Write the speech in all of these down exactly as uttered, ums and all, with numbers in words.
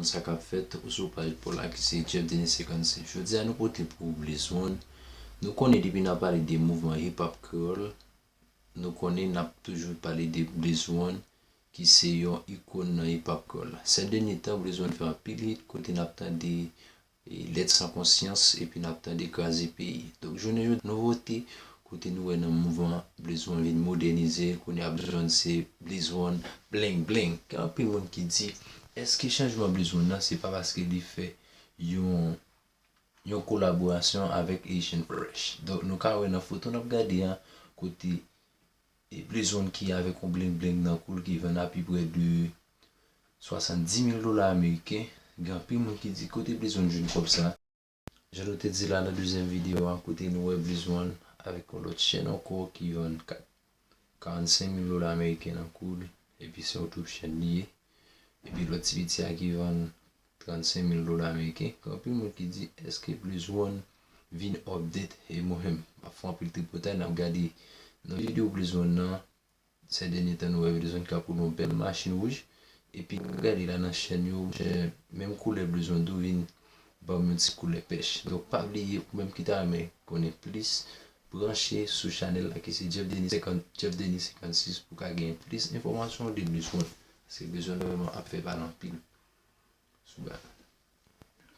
sa k ap fèt sou paj pa w la ki se Jeff Denis senkannsis. Jodi a nou pote pou ou Blaze One. Nou konnen depi n ap pale de mouvman hip hop kreyòl, nou konnen n ap toujou pale de Blaze One ki se yon ikòn nan hip hop kreyòl la. Sèt dènye tan, Blaze One fè anpil hit kote n ap tande e, Lèt san konsyans epi n ap tande Kraze peyi. Donk jounen jodi nouvote kote nou wè nan mouvman Blaze One vin modènize, kounye a Blaze One se Blaze One bling bling. Gen anpil moun ki di, èske chanjman Blaze One nan se pa paske li fè yon yon kolaborasyon avèk Asian Fresh. Donk nou ka wè nan foto n ap gade a kote e Blaze One ki avèk yon bling bling nan kou l ki vann apeprè de swasanndis mil dola ameriken. Gen anpil moun ki di kote Blaze One jwenn kòb sa. Jan nou te di la nan dezyèm videyo a kote nou wè Blaze One avèk yon lòt chèn ankò ki vann kat karannsenk mil dola ameriken nan kou l, epi se yon twoup chèn li ye. Epi lòt ti piti a ki vann trannsenk mil dola ameriken. Gen anpil moun ki di, èske Blaze One vin update? E mwen menm, m ap fè anpil tripotay, n ap gade nan videyo Blaze One nan, sèt dènye tan nou wè Blaze One k ap woule yon bèl machin wouj. Epi n ap gade la nan chèn yo, monchè, menm koulè Blaze One tou vin ban m yon ti koulè pèch. Donk pa bliye, ou menm ki ta renmen konnen plis, branche sou chanèl la ki se Jeff Denis senkant, Jeff Denis senkannsis pou w ka gen plis enfòmasyon de Blaze One. Paske Blaze One vrèman ap fè pale anpil sou bagay.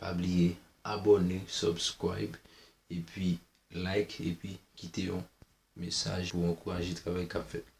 Pa bliye abòne, subscribe, epi like, epi kite yon mesaj pou ankouraje travay k ap fèt.